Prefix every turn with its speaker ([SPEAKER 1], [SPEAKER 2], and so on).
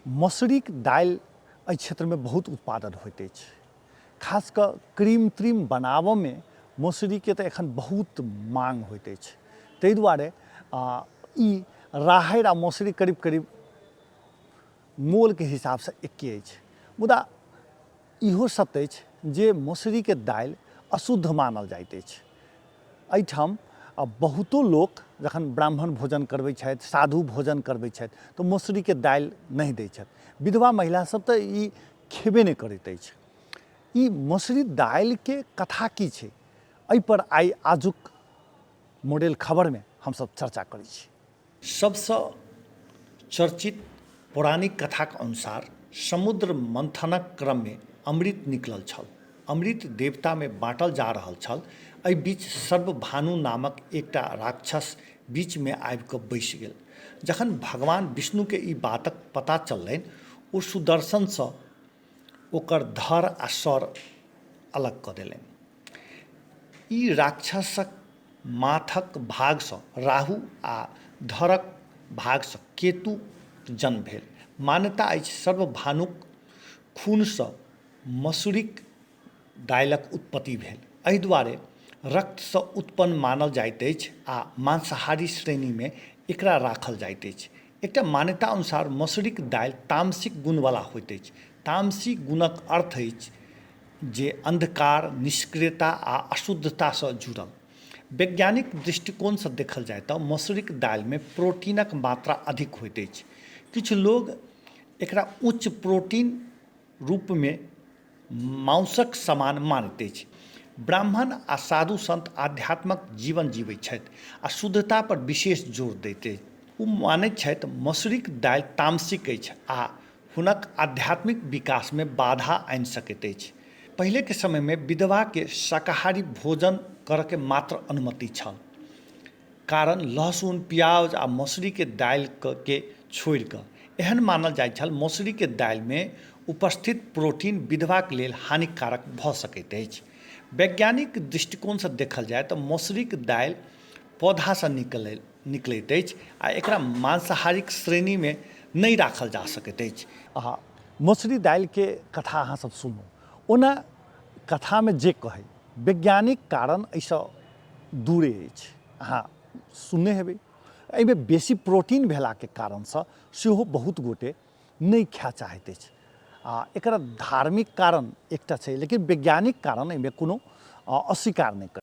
[SPEAKER 1] मसुरीक दालि एहि क्षेत्रमे बहुत उत्पादन होइत अछि। खास कऽ क्रीम त्रीम बनाबऽमे मसुरीके तऽ एखन बहुत माँग होइत अछि। ताहि दुआरे ई राहरि आ मसुरी करीब करीब मोलके हिसाबसँ एके अछि। मुदा इहो सत्य अछि जे मसुरीके दालि अशुद्ध मानल जाइत अछि। एहिठाम बहुतो लोक जखन ब्राह्मण भोजन करबै छथि, साधु भोजन करबै छथि तऽ मसुरीके दालि नहि दै छथि। विधवा महिला सब तऽ ई खेबे नहि करैत अछि। ई मसुरी दालिके कथा की छै, एहिपर आइ आजुक मॉडल खबरमे हमसब चर्चा करै छी। सबसँ चर्चित पौराणिक कथाक अनुसार समुद्र मन्थनक क्रममे अमृत निकलल छल। अमृत देवतामे बाँटल जा रहल छल। एहि बीच सर्वभानु नामक एकटा राक्षस बीचमे आबि कऽ बैसि गेल। जखन भगवान विष्णुकेँ ई बातक पता चललनि, ओ सुदर्शनसँ ओकर धड़ आ सर अलग कऽ देलनि। ई राक्षसक माथक भागसँ राहु आ धड़क भागसँ केतुक जन्म भेल। मान्यता अछि सर्वभानुक खूनसँ मसुरीक दालिक उत्पत्ति भेल। एहि दुआरे रक्तसँ उत्पन्न मानल जाइत अछि आ मांसाहारी श्रेणीमे एकरा राखल जाइत अछि। एकटा मान्यता अनुसार मसुरीक दालि तामसिक गुणवला होइत अछि। तामसी गुणक अर्थ अछि जे अन्धकार, निष्क्रियता आ अशुद्धतासँ जुड़ल। वैज्ञानिक दृष्टिकोणसँ देखल जाय तऽ मसुरीक दालिमे प्रोटीनक मात्रा अधिक होइत अछि। किछु लोग एकरा उच्च प्रोटीन रूपमे माउसक समान मानैत अछि। ब्राह्मण आ साधु संत आध्यात्मक जीवन जीबैत छथि आ शुद्धता पर विशेष जोर दैत अछि। ओ मानैत छथि मसुरीक दालि तामसिक अछि आ हुनक आध्यात्मिक विकासमे बाधा आनि सकैत अछि। पहिलेके समयमे विधवाके शाकाहारी भोजन करऽके मात्र अनुमति छल। कारण लहसुन, प्याज आ मसुरीके दालिके छोड़िकऽ एहन मानल जाइत छल मसुरीके दालिमे उपस्थित प्रोटीन विधवाके लेल हानिकारक भऽ सकैत अछि। वैज्ञानिक दृष्टिकोणसँ देखल जाय तऽ मसुरीक दालि पौधासँ निकलैत अछि आ एकरा मांसाहारीक श्रेणीमे नहि राखल जा सकैत अछि। अहाँ मसुरी दालिके कथा अहाँ सब सुनू। ओना कथामे जे कहै वैज्ञानिक कारण एहिसँ दूरे अछि। अहाँ सुनने हेबै एहिमे बेसी प्रोटीन भेलाके कारणसँ सेहो बहुत गोटे नहि खाय चाहैत अछि। आ एकर धार्मिक कारण एकटा छै, लेकिन वैज्ञानिक कारण एहिमे कोनो अस्वीकार नहि कर।